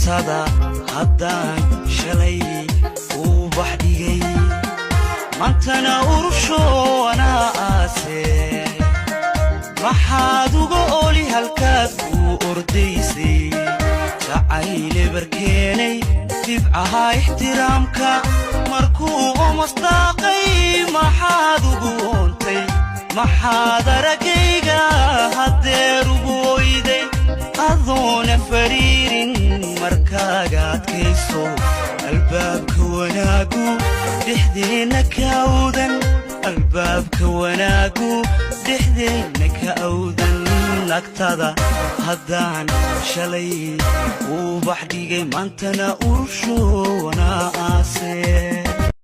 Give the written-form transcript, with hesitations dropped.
Agtada haddaan shalay uu bax dhigay, maantana urusho anaa aase. Maxaad uga oli halkaad kuu ordaysay? Jacayle barkeenay dibcaha ixtiraamka markuu omasdaaqay. Maxaad ugu oontay? Maxaad aragayga haddeer ugu oyday adoona fariirin? Markaaga adkayso, albaabka wanaagu dhexdeenna ka awdan, albaabka wanaagu dhexdeenna ka awdan. Agtada haddaan shalay uu bax dhigay, maantana urushoona aase.